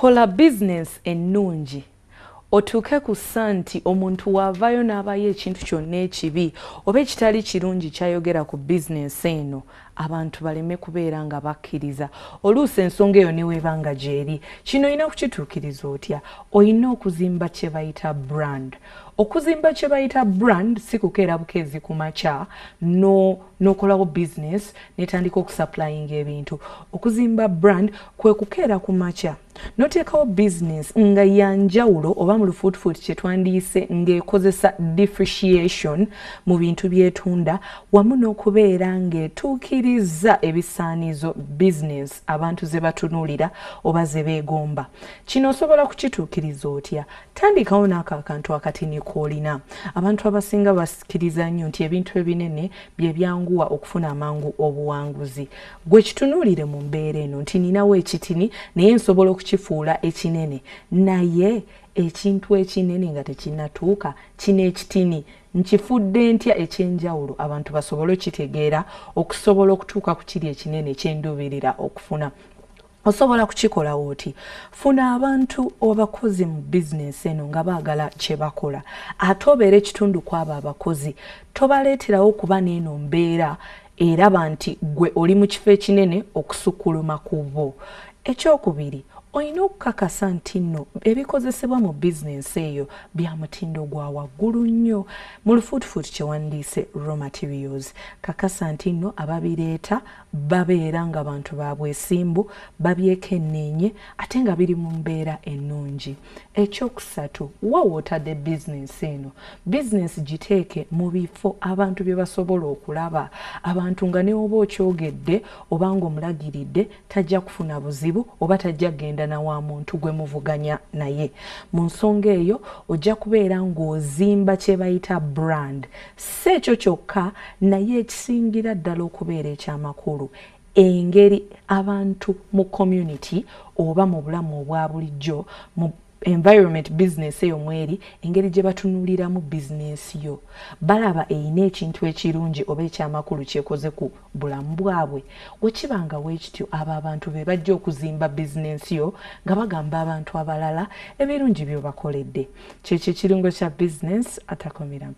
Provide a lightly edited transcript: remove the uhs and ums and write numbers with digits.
Kola bizinensi ennungi otuuke ku ssa nti omuntu waavaayo n'abayo ekintu kyonna ekibi oba ekitali kirungi kyayogera ku bizinensi eno, abantu baleme kubeera nga bakkiriza oluusi ensonga eyo neweeba nga gyeri. Kino olina kukituukiriza otya? Olina okuzimba kye bayita brand. Okuzimba kye bayita brand si kukeera bukeezi ku makya n'okolawo bizinesi netandika okusupplyinga ebintu. Okuzimba brand kwe kukeera ku makya noteekawo bizinesi nga yanjawulo, oba mu lufuutufuuti kye twandiyise ng'ekozesa differentiation mu bintu byetunda, wamu n'okubeera ng'etuukiriza ebisaanizo bizinesi abantu ze batunuulira oba ze beegomba. Kino osobola kukituukiriza otya? Tandikawo n'ako akantu akatini k'olina. Abantu abasinga basikiriza nnyo nti ebintu ebinene bye byanguwa okufuna amangu obuwanguzi. Gwe kitunuulire mu mbeera eno nti ninawo ekitini naye nsobola okukifuula ekinene, naye ekintu ekinene nga tekinnatuuka, kino ekitini nkifudde ntya ekyenjawulo abantu basobole okitegeera okusobola okutuuka ku kiri ekinene ekyenduubirira okufuna? Osobola kukikolawo oti? Funa abantu abakozi mu bizinensi eno nga baagala kye bakola, ate obeera ekitundu ku abo abakozi. Tobaleeterawo okuba n'eno mbeera eraba nti gwe oli mu kifo ekinene okusukkuluma ku bo. Ekyokubiri, olina okukakasa nti nno ebikozesebwa mu bizinensi eyo bya mutindo gwa waggulu nnyo, mu lufuutufuutu kyewandiise raw materials. Kakasa nti nno ababireeta babeera nga bantu ba bwesimbu, babyekenneenye ate nga biri mu mbeera ennungi. Ekyokusatu, wa wootadde bizinensi eno? Bizinensi giteeke mu bifo abantu bye basobola okulaba, abantu nga ne oba okyogedde oba ng'omulagiridde tajja kufuna buzibu oba tajja kugenda na wa muntu gwe muvuganya naye. Mu nsonga eyo ojja kubeera ng'ozimba kye bayita brand. Si ekyo kyokka, naye ekisingira ddala okubeera ekyamakulu, engeri abantu mu community oba mu bulamu obwa bulijjo, mu environment business eyo mweri, engeri gye batunuuliramu bizinesi yo, balaba erina ekintu ekirungi oba ekyamakulu kyekoze ku bulamu bwabwe. Wekiba nga weekityo, abo abantu be bajja okuzimba bizinensi yo nga bagamba abantu abalala ebirungi byobakoledde. Kyekyo ekirungo kya bizinesi atakomera.